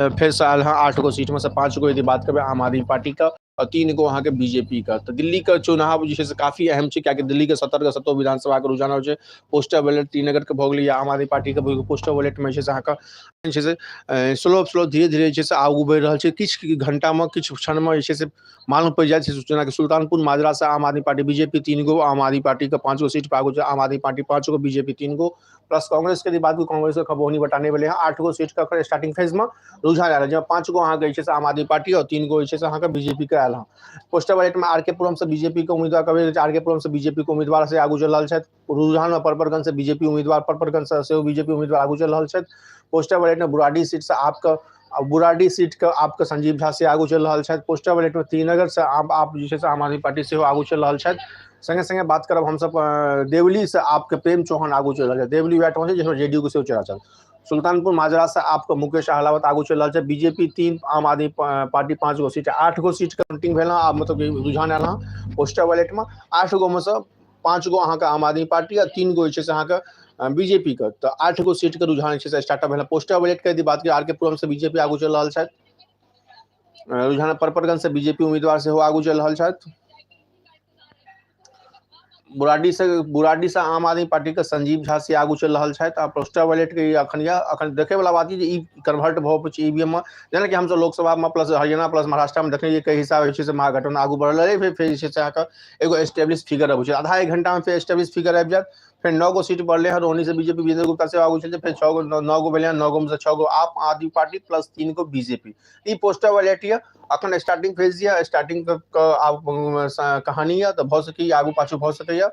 फेरसँ आयल हँ 8 गो सीटमे सँ 5 गो यदि बात करबै आम आदमी पार्टीके आओर 3 गो अहाँके बीजेपीके। तऽ दिल्लीके चुनाव जे छै से काफी अहम छै, कियाकि दिल्लीके 70के 70 विधानसभाके रुझान होइ छै। पोस्टल बैलेट श्रीनगरके भऽ गेलै या आम आदमी पार्टीके पोस्टल बैलेटमे जे छै से अहाँके जे छै से स्लो स्लो धीरे धीरे जे छै से आगू बढ़ि रहल छै। किछु घण्टामे, किछु क्षणमे जे छै से मालूम पड़ि जाइ छै। जेनाकि सुल्तानपुर माजरासँ आम आदमी पार्टी, बीजेपी 3 गो, आम आदमी पार्टीके 5 गो सीट पर आगू छै। आम आदमी पार्टी 5 गो, बीजेपी 3 गो। प्लस कांग्रेसके यदि बात करू, कांग्रेसके बोहनी बटा नहि भेलै हँ। 8 गो सीटके एखन स्टार्टिंग फेजमे रुझान आयल, जाहिमे 5 गो अहाँके जे छै से आम आदमी पार्टी आओर 3 गो जे छै से अहाँके बीजेपीके आयल हँ। पोस्टल बैलेटमे आर के पुरमसँ बीजेपीके उम्मीदवार कहबै, आर के पुरमसँ बीजेपीके उम्मीदवार से आगू चलि रहल छथि। रुझानमे परपरगंजसँ बीजेपी उम्मीदवार, परपरगंजसँ सेहो बीजेपी उम्मीदवार आगू चलि रहल छथि। पोस्टल बैलेटमे बुराडी सीटसँ आपके, बुराडी सीटके आपके संजीव झा से आगू चलि रहल छथि। पोस्टल बैलेटमे श्रीनगरसँ आब आप जे छै से आम आदमी पार्टी सेहो आगू चलि रहल छथि। संगे संगे बात करब हमसब, देवलीसँ आपके प्रेम चौहान आगू चलि रहल छथि। देवली वएह ठाम छै जाहिमे जेडीयू के सेहो चेहरा छल। सुल्तानपुर माजरासँ आपके मुकेश अहलावत आगू चलि रहल छै। बीजेपी 3, आम आदमी पार्टी 5 गो सीट। 8 गो सीट काउंटिंग भेल हँ आब, मतलब रुझान आयल हँ पोस्टल बैलेटमे। 8 गोमे सँ 5 गो अहाँके आम आदमी पार्टी आ 3 गो जे छै से अहाँके बीजेपी के। तऽ 8 गो सीटके रुझान जे छै से स्टार्टअप भेल। पोस्टल बैलेटके यदि बात करी, आर के पुरमसँ बीजेपी आगू चलि रहल छथि। रुझान परपरगंजसँ बीजेपी उम्मीदवार सेहो आगू चलि रहल छथि। बुराडीसँ आम आदमी पार्टीके संजीव झा से आगू चलि रहल छथि। आ पोस्टल बैलेटके ई अखन यऽ, अखन देखैवला बात ई जे ई कन्वर्ट भऽ छै ईवीएम मे। जेनाकि हमसब लोकसभामे प्लस हरियाणा प्लस महाराष्ट्रमे देखने रहियै, कई हिसाब जे छै से महागठबंधन आगू बढ़ल रहै। फेर जे छै से अहाँके एगो एस्टेब्लिश फिगर अबै छै। आधा एक घंटामे फेर एस्टेब्लिश फिगर आबि जायत। फेर 9 गो सीट बढ़लै हँ। रोहिणी बीजेपी विजय गुप्ता से आगू छै। फेर 6 गो, 9 गो भेलै हँ। 9 गो मे से 6 गो आप आदमी पार्टी प्लस 3 गो बीजेपी। ई पोस्टल बैलेट यऽ, अखन स्टार्टिंग फेज यऽ, स्टार्टिंग के आब कहानी यऽ, तऽ भऽ सकैए आगू पाछू भऽ सकैए।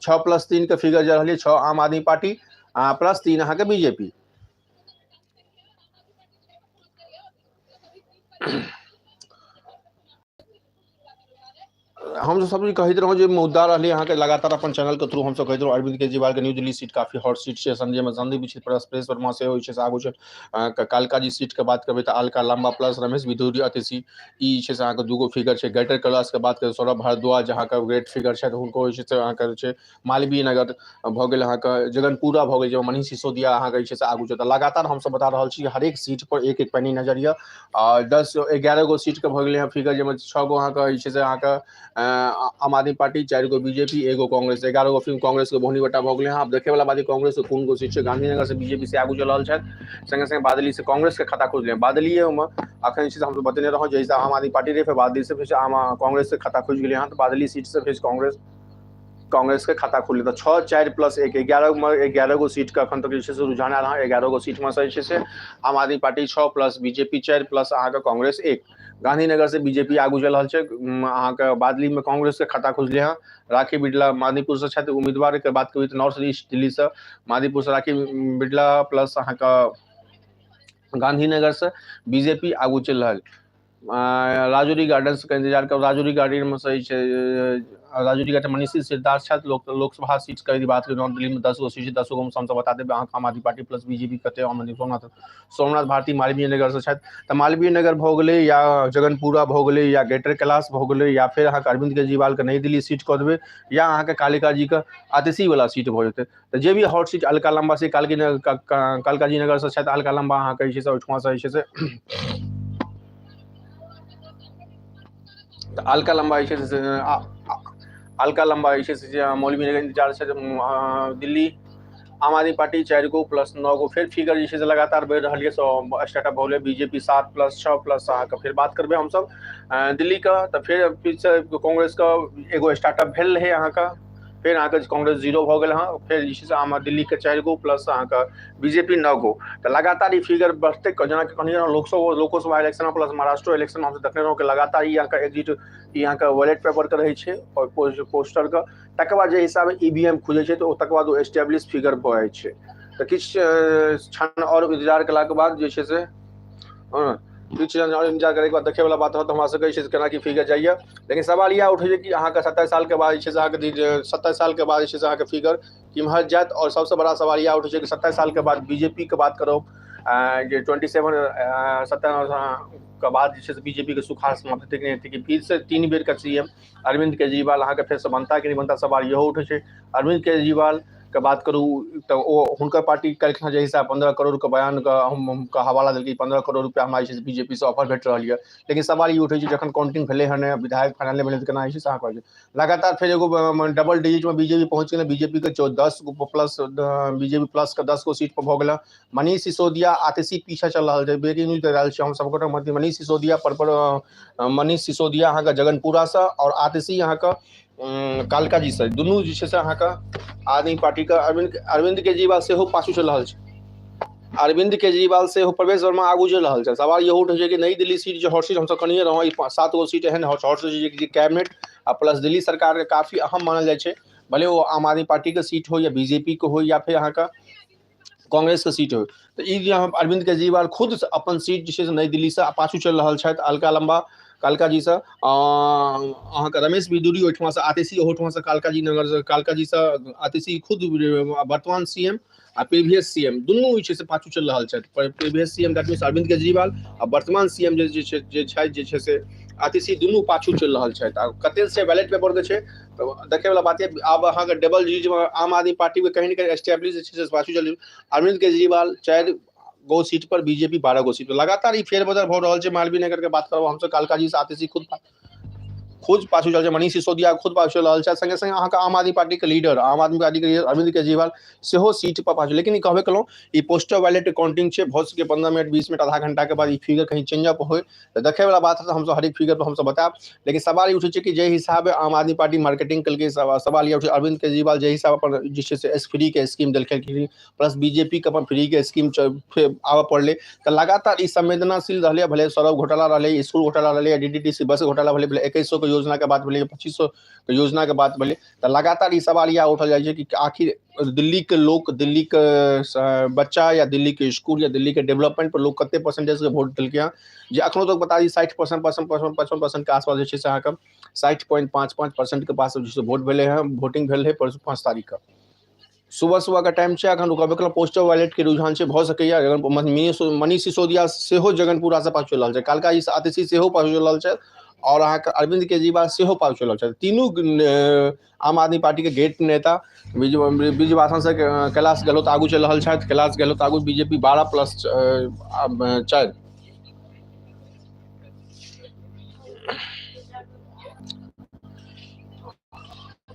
6 प्लस 3 के फिगर जा रहल यऽ, 6 आम आदमी पार्टी आ प्लस 3 अहाँके बीजेपी। हम सब कहैत रहौं जे मुद्दा रहलै अहाँके, लगातार अपन चैनलके थ्रू हमसब कहैत रहौं, अरविंद केजरीवालके न्यू दिल्ली सीट काफी हॉट सीट छै। संजय संदीप मिश्र प्लस प्रेस वर्मा सेहो छै से आगू छै। अहाँके कालकाजी सीटके बात करबै तऽ अलका लांबा प्लस रमेश बिधूरी अतिशी, ई जे छै से अहाँके दूगो फिगर छै। ग्रेटर कैलाशके बात करी, सौरभ भारद्वाज अहाँके ग्रेट फिगर छथि, हुनको जे छै से अहाँके छै। मालवीय नगर भऽ गेल, अहाँके जगनपुरा भऽ गेल, जाहिमे मनीष सिसोदिया अहाँके जे छै से आगू छै। तऽ लगातार हमसब बता रहल छी, हरेक सीट पर एक एक पैनी नजर यऽ। आ 10-11 गो सीटके भऽ गेलै हँ फिगर, जाहिमे 6 गो अहाँके जे छै से अहाँके आम आदमी पार्टी, 4 गो बीजेपी, एगो कांग्रेस। 11 गो फिर कांग्रेसके बोहनी बटा भऽ गेलै हँ। आब देखैवला बात कांग्रेसके कोन गो सीट छै। गांधीनगर से बीजेपी से आगू चलि रहल छथि। संगे संगे बादली से कांग्रेसके खाता खुजलै। बादलिएमे अखन जे छै से हमसब बतेने रहौं, जैसे आम आदमी पार्टी रहै, फेर बादली से फेर आम कांग्रेसके खाता खुजि गेलै हँ। तऽ बादली सीट से फेर कांग्रेसके खाता खुललै। तऽ 6, 4 प्लस 1, 11मे, 11 गो सीटके अखन तक जे छै से रुझान आयल हँ। 11 गो सीटमे से जे छै से आम आदमी पार्टी 6 प्लस बीजेपी 4 प्लस अहाँके कांग्रेस 1। गांधीनगर से बीजेपी आगू चलि रहल छै। अहाँके बादलीमे कांग्रेसके खाता खुजलै हँ। राखी बिड़ला मादीपुरसँ छथि उम्मीदवारके बात करी तऽ नॉर्थ ईस्ट दिल्लीसँ मादीपुरसँ राखी बिड़ला प्लस अहाँके गांधीनगरसँ बीजेपी आगू चलि रहल। राजौरी गार्डन्सके इन्तजार करब। राजौरी गार्डनमे सही छै, राजौरी गार्डन मनीष सिद्धार्थ छथि। लोकसभा सीटके यदि बात करी, नॉर्थ दिल्लीमे 10 गो सीट छै, 10 गो हमसब बता देब अहाँके आम आदमी पार्टी प्लस बीजेपी कते। आम आदमी सोमनाथ सोमनाथ भारती मालवीय नगरसँ छथि। तऽ मालवीय नगर भऽ गेलै या जगनपुरा भऽ गेलै या ग्रेटर कैलाश भऽ गेलै या फेर अहाँके अरविंद केजरीवालके नई दिल्ली सीट कऽ देबै या अहाँके कालिका जीके आतिशीवला सीट भऽ जेतै। तऽ जे भी हॉट सीट, अलका लम्बा से कालकी कालकाजी नगरसँ छथि। अलका लम्बा अहाँके जे छै से ओहिठुमासँ जे छै से, तऽ अलका लम्बा जे छै से, अलका लम्बा जे छै से मौलवी नगर इन्तजार छै। दिल्ली आम आदमी पार्टी 4 गो प्लस 9 गो। फेर फिगर जे छै से लगातार बढ़ि रहल यऽ। स्टार्टअप भऽ गेलै बीजेपी 7 प्लस 6 प्लस अहाँके। फेर बात करबै हमसब दिल्लीके, तऽ फेर पीछे कांग्रेसके एगो स्टार्टअप भेल रहै अहाँके। फेर अहाँके कांग्रेस जीरो भऽ गेल हँ। फेर जे छै से आम दिल्लीके 4 गो प्लस अहाँके बीजेपी 9 गो। तऽ लगातार ई फिगर बढ़तै। जेनाकि कहलियै, Lok Sabha Lok Sabha election plus Maharashtra election हमसब देखने रहौं कि लगातार ई अहाँके एग्जिट, ई अहाँके बैलेट पेपरके रहै छै आओर पोस्टरके, तकर बाद जे हिसाबे ईवीएम खुजै छै तऽ तकर बाद ओ एस्टेब्लिश फिगर भऽ जाइ छै। तऽ किछु क्षण आओर इन्तजार केलाके बाद जे छै से, किछु क्षण आओर इन्तजार करैके बाद देखैवला बात रहत हमरा सबके जे छै से केना की फिगर जाइए। लेकिन सवाल इएह उठै छै कि अहाँके 27 सालके बाद जे छै से अहाँके 27 सालके बाद जे छै से अहाँके फिगर केम्हर जायत? आओर सबसँ बड़ा सवाल इएह उठै छै कि 27 सालके बाद बीजेपी के बात करब जे 27 के बाद जे छै से बीजेपी के सुखाड़ समाप्त हेतै कि नहि हेतै, कि फिरसँ 3 बेरके सीएम अरविंद केजरीवाल अहाँके फेरसँ बनता कि नहि बनता? सवाल इहो उठै छै। अरविंद केजरीवाल के बात करू तऽ ओ हुनकर पार्टी काल्हिखिना जे हिसाब 15 करोड़के बयानके हम हवाला देलकै, 15 करोड़ रुपया हमरा जे छै से बीजेपी से ऑफर भेट रहल यऽ। लेकिन सवाल ई उठै छै जखन काउंटिंग भेलै हँ नहि, विधायक फाइनल नहि भेलै, तऽ केना जे छै से अहाँ कहै छै लगातार फेर एगो डबल डिजिटमे बीजेपी पहुँच गेलै। बीजेपी के 10 गो प्लस, बीजेपी प्लस के 10 गो सीट पर भऽ गेलै। मनीष सिसोदिया आतिशी पीछा चल रहल छै, ब्रेकिंग न्यूज दे रहल छी हम सबगोटा। मनीष सिसोदिया पर मनीष सिसोदिया अहाँके जगनपुरासँ आओर आतिशी अहाँके कालका जी से, दुनू जे छै से अहाँके आदमी पार्टीके। अरविंद केजरीवाल सेहो पाछू चलि रहल छै, अरविंद केजरीवाल सेहो प्रवेश वर्मा आगू चलि रहल छै। सवाल इहो उठै छै कि नई दिल्ली सीट जे हॉट सीट हमसब कनिए रहौं, ई 7 गो सीट एहन हॉट सीट जे कैबिनेट आ प्लस दिल्ली सरकारके काफी अहम मानल जाइ छै, भले ओ आम आदमी पार्टीके सीट हो या बीजेपी के हो या फेर अहाँके कांग्रेसके सीट हो। तऽ ई जे अरविंद केजरीवाल खुद अपन सीट जे छै से नई दिल्लीसँ पाछू चलि रहल छथि अलका लम्बा कालका जीसँ। अहाँके रमेश बिदुरी ओहिठमासँ, आतिशी ओहोठमासँ कालका जी नगरसँ, कालका जीसँ आतिशी खुद वर्तमान सीएम आ प्रीवियस सीएम दुनू जे छै से पाछू चलि रहल छथि। Previous CM that means Arvind Kejriwal आ वर्तमान सीएम जे छै जे छथि जे छै से आतिशी, दुनू पाछू चलि रहल छथि। आ कतेक से बैलेट पेपरके छै तऽ देखैवला बात यऽ। आब अहाँके डबल डिजिटमे आम आदमी पार्टीके कहीं ने कहीं एस्टेब्लिश जे छै से पाछू चलि अरविंद केजरीवाल 4 गो सीट पर, बीजेपी 12 गो सीट पर, लगातार ई फेरबदल भऽ रहल छै। मालवीय नगर के बात करब हमसब, कालका जी से आतिशी खुद पाछू चल छै, मनीष सिसोदिया खुद पाछू चलि रहल छै। संगे संगे अहाँके आम आदमी पार्टीके लीडर, आम आदमी पार्टीके लीडर अरविंद केजरीवाल सेहो सीट पर पाछू। लेकिन ई कहबे केलहुँ, ई पोस्टल बैलेट काउंटिंग छै, भऽ सकै 15 मिनट 20 मिनट आधा घंटा के बाद ई फिगर कहीं चेंज अप होय, तऽ देखैवला बात है। हमसब हरेक फिगर पर हमसब बतायब। लेकिन सवाल ई उठै छै कि जाहि हिसाबे आम आदमी पार्टी मार्केटिंग केलकै, सवाल ई उठै अरविंद केजरीवाल जाहि हिसाब अपन जे छै से फ्री के स्कीम देलकै, प्लस बीजेपी के अपन फ्री के स्कीम फेर आबऽ पड़लै, तऽ लगातार ई संवेदनाशील रहलै। भले सड़क घोटाला रहलै, स्कूल घोटाला रहलै, DDTC बस घोटाला भेलै, भले 2100 के योजना के बात भेलै, 2500 के योजना के बात भेलै, तऽ लगातार ई सवाल इएह उठल जाइ छै कि आखिर दिल्ली के लोक, दिल्ली के बच्चा या दिल्ली के स्कूल या दिल्ली के डेवलपमेंट पर लोग कते परसेंटेज के वोट देलकै हँ, जे अखनो तक बता दी 60% परसेंट 55% के आसपास जे छै से अहाँके 60.55% के पास जे छै वोट भेलै हँ, वोटिंग भेल रहै परसू 5 तारीख के सुबह सुबह के टाइम छै। अखन कहबे केलहुँ पोस्टल बैलेट के रुझान छै, भऽ सकैए मनीष सिसोदिया सेहो जगनपुरा से पाछू चलि रहल छै, कालका जी आतिशी सेहो पाछू चलि रहल छै और अहाँके अरविंद केजरीवाल सेहो पाछू चलि रहल छथि। तीनू आम आदमी पार्टी के गेट नेता ब्रिजवासन से कैलाश गहलोत आगू चलि रहल छथि, कैलाश गहलोत आगू, बीजेपी 12 प्लस 4।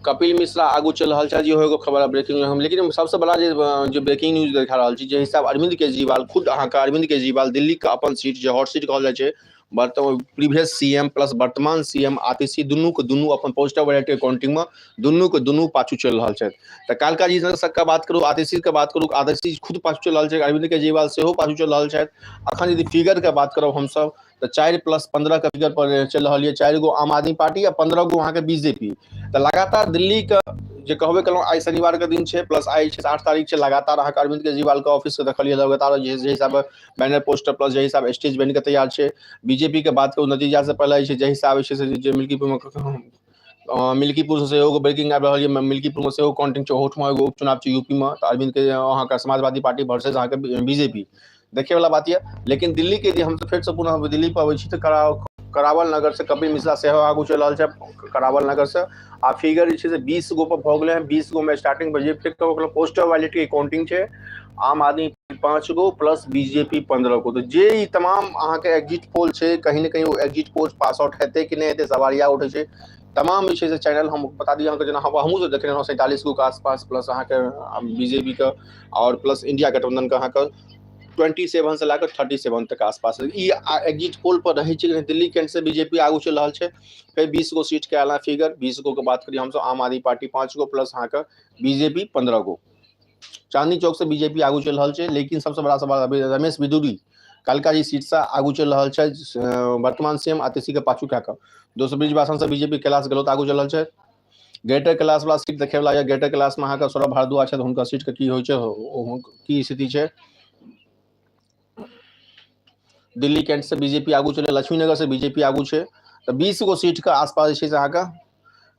कपिल मिश्रा आगू चलि रहल छथि, इहो एगो खबर ब्रेकिंग हम। लेकिन सबसे बड़ा जे ब्रेकिंग न्यूज देखा रहल छी, जे हिसाब अरविंद केजरीवाल खुद अहाँके अरविंद केजरीवाल दिल्ली के अपन सीट जे हॉट सीट कहल जाइ छै, वर्तमान प्रीवियस सीएम प्लस वर्तमान सीएम आतिशी दुनू के दुनू अपन पोस्टल बैलेट के काउंटिंग में दुनू के दुनू पाछू चलि रहल छथि। तऽ कालका जी सबके बात करू, आतिशी के बात करू, आतिशी खुद पाछू चलि रहल छै, अरविंद केजरीवाल सेहो पाछू चलि रहल छथि। अखन यदि फिगर के बात करब हमसब तऽ 4 प्लस 15 के फिगर पर चलि रहल यऽ, 4 गो आम आदमी पार्टी आ 15 गो अहाँके बीजेपी। तऽ लगातार दिल्ली के जे कहबे केलहुँ आइ शनिवार के दिन छै, प्लस आइ छै 8 तारीख छै, लगातार अहाँके अरविंद केजरीवाल के ऑफिस के देखलियै लगातार जे हिसाब बैनर पोस्टर प्लस जे हिसाब स्टेज बनि के तैयार छै। बीजेपी के बात करू नतीजा से पहले छै जे हिसाब छै से जे मिल्कीपुर से सेहो ब्रेकिंग आबि रहल यऽ, मिल्कीपुर में सेहो काउंटिंग छै, ओहोठमा एगो उपचुनाव छै यूपी में, तऽ अरविंद के अहाँके समाजवादी पार्टी वर्सेस अहाँके बीजेपी, देखैवला बात यऽ। लेकिन दिल्ली के जे हम फेरसँ पुनः दिल्ली पर अबै छी तऽ करावल नगर से कपिल मिश्रा सेहो आगू चलि रहल छै करावल नगर से। आ फिगर जे छै से 20 गो पर भऽ गेलै हँ, 20 गो में स्टार्टिंग पर जे फेर पोस्टल बैलेट के काउंटिंग छै, आम आदमी 5 गो प्लस बीजेपी 15 गो। तऽ जे ई तमाम अहाँके एग्जिट पोल छै, कहीं ने कहीं ओ एग्जिट पोल पास आउट हेतै कि नहि हेतै सवाल इएह उठै छै। तमाम जे छै से चैनल हम बता दी अहाँके, जेना हमहूँ सब देखने रहौं 47 गो के आसपास प्लस अहाँके बीजेपी के और प्लस इंडिया गठबंधन के अहाँके 27 से लए कऽ 37 तक आसपास ई एग्जिट पोल पर रहै छै। दिल्ली कैंट से बीजेपी आगू चलि रहल छै, फेर 20 गो सीट के आयल फिगर, 20 गो के बात करी हमसब आम आदमी पार्टी 5 गो प्लस अहाँके बीजेपी 15 गो। चांदनी चौक से बीजेपी आगू चलि रहल छै। लेकिन सबसे बड़ा सवाल अभी रमेश बिदुरी कालका जी सीट से आगू चलि रहल छै वर्तमान सीएम आतिशी के पाछू कए कऽ। दोसर ब्रिजवासन से बीजेपी कैलाश गहलोत आगू चलि रहल छै। ग्रेटर कैलाश वाला सीट देखेवला यऽ, ग्रेटर कैलाश में अहाँके सौरभ भारद्वाज छथि, हुनकर सीट के की होइ छै, की स्थिति छै। दिल्ली कैंट से बीजेपी आगू चलै, लक्ष्मीनगर से बीजेपी आगू छै। तऽ 20 गो सीट के आसपास जे छै से अहाँके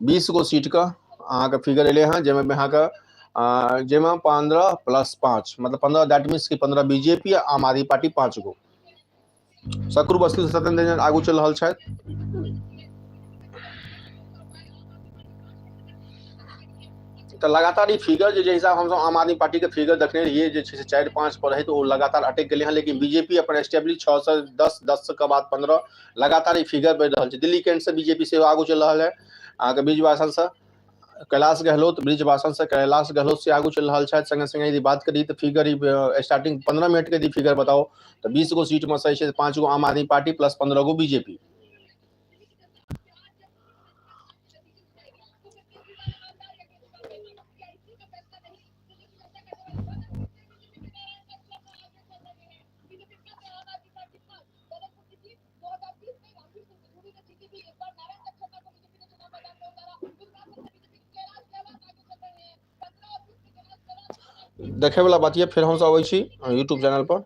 20 गो सीट के अहाँके फिगर एलै हँ, जाहिमे अहाँके जाहिमे 15 प्लस 5 मतलब 15 that means कि 15 बीजेपी आ आम आदमी पार्टी 5 गो। सकरू बस्ती से सत्येंद्र जैन आगू चलि रहल छथि। तऽ लगातार ई फिगर जे हिसाब हमसब आम आदमी पार्टीके फिगर देखने रहियै जे छै से 4-5 पर रहै, तऽ ओ लगातार अटकि गेलै हँ। लेकिन बीजेपी अपन एस्टेब्लिश 6 से 10, 10 के बाद 15 लगातार ई फिगर बढ़ि रहल छै। दिल्ली कैंट से बीजेपी सेहो आगू चलि रहल है। अहाँके ब्रिजवासन कैलाश गहलोत, ब्रिजवासन से कैलाश गहलोत से आगू चलि रहल छथि। संगे संगे यदि बात करी तऽ फिगर ई स्टार्टिंग 15 मिनट के यदि फिगर बताओ तऽ 20 गो सीट में से छै 5 गो आम आदमी पार्टी प्लस 15 गो बीजेपी। देखे वाला बात ये, फिर हमसब अबै छी यूट्यूब चैनल पर।